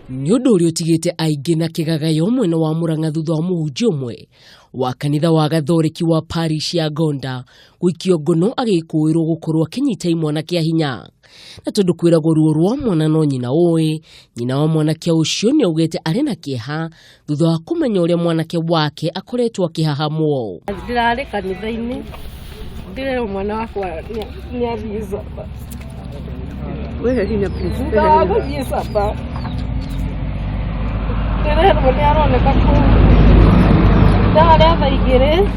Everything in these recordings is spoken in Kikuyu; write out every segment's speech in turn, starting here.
Nĩ ũndũ ũrĩa ũtigĩte aingĩ na kĩgagayo mwena wa Murang'a thutha wa mũhunjia ũmwe wa kanitha wa Gathoreki wa parish ya Gonda gũikio ngono agĩkũĩrwo gũkorwo akĩnyita imwana kĩa hinya. Na tondũ kwĩragwo ruo rwa mwana no nyina ũĩ, nyina wa mwanake ũcio nĩ augĩte arĩ na kĩeha thutha wa kũmenya ũrĩa mwanake wake akoretwo akĩhahamwo. Ndĩrarĩ kanitha-inĩ ndĩrerwo mwana wakwa nĩ athiĩ caba. Wĩhe hinya please. Thutha wa gũthiĩ caba ndĩrerwo nĩ aroneka kũu ithaa rĩa thaa 2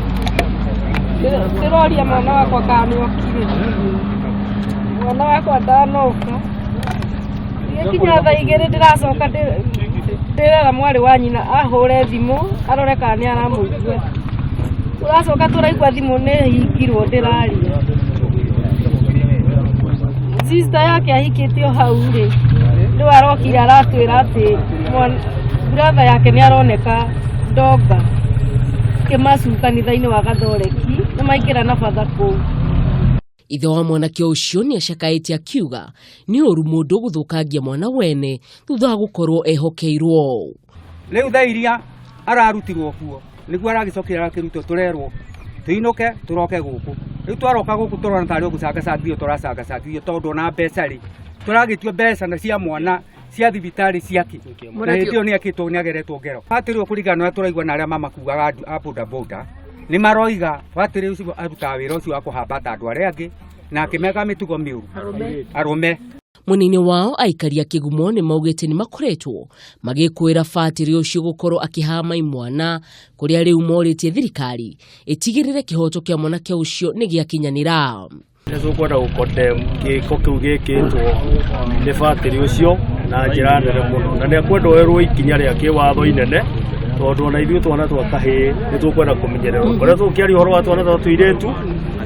ndĩroria mwana wakwa kana nĩ okire. Mwana wakwa ndanoka. Gĩkinya thaa 2 ndĩracoka ndĩrera mwarĩ wa nyina ahũre thimũ arore kana nĩ aramũigua. Tũracoka tũraigua thimũ nĩ ĩhingirwo ndĩraria. Sister yake ahikĩte o hau rĩ, rĩu arokire aratwĩra atĩ brother yake nĩ aroneka Ndonga Kĩmacu kanitha-inĩ wa Gathoreki, nĩ maingĩra na batha kũu. Ithe wa mwanake ũcio nĩ acakaĩte akiuga nĩ ũru mũndũ gũthũkangia mwana wene thutha wa gũkorwo ehokeirwo. Rĩu thaa iria ararutirwo kuo nĩguo aragĩcokire arakĩrutwo tũrerwo tũinũke tũroke gũkũ. Rĩu twaroka gũkũ tũrona tarĩ o gũcangacangithio tũracangacangithio tondũ ona mbeca rĩ tũragĩtio mbeca na cia mwana cia thibitarĩ ciake na hĩndĩ ĩyo nĩ akĩtwo nĩ ageretwo ngero. Batĩrĩ ũyũ kũringana na ũrĩa tũraigua na arĩa mamakuaga a bodaboda nĩ maroiga batĩrĩ ũcio arutaga wĩra ũcio wa kũhambata andũ arĩa angĩ na akĩmeka mĩtugo mĩũru arũme. Mwena-inĩ wao aikari a Kĩgumo nĩ maugĩte nĩ makoretwo magĩkũĩra batĩrĩ ũcio gũkorwo akĩhama imwana kũrĩa rĩu morĩtie thirikari ĩtigĩrĩre kĩhoto kĩa mwanake ũcio nĩ gĩakinyanĩra. Nĩ tũkwenda gũ-condemn gĩko kĩu gĩkĩtwo nĩ batĩrĩ ũcio na njĩra nene mũno, na nĩ ekwenda oerwo ikinya rĩa kĩwatho inene, tondũ ona ithuĩ twana twa kahĩĩ nĩ tũkwenda kũmenyererwo. Kũrĩa tũkĩaria ũhoro wa twana twa tũirĩtu,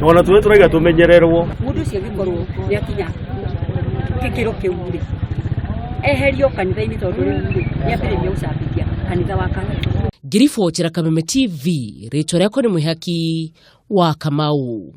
ona tuo tũraiga tũmenyererwo. Mũndũ ũcio angĩkorwo nĩ akinya gĩkĩro kĩu rĩ, eherio kanitha-inĩ tondũ rĩu rĩ, nĩ ambĩrĩria gũcambithia kanitha wa kanitha. Ngĩribotera Kameme TV, rĩtwa rĩakwa nĩ Mwĩhaki wa Kamau.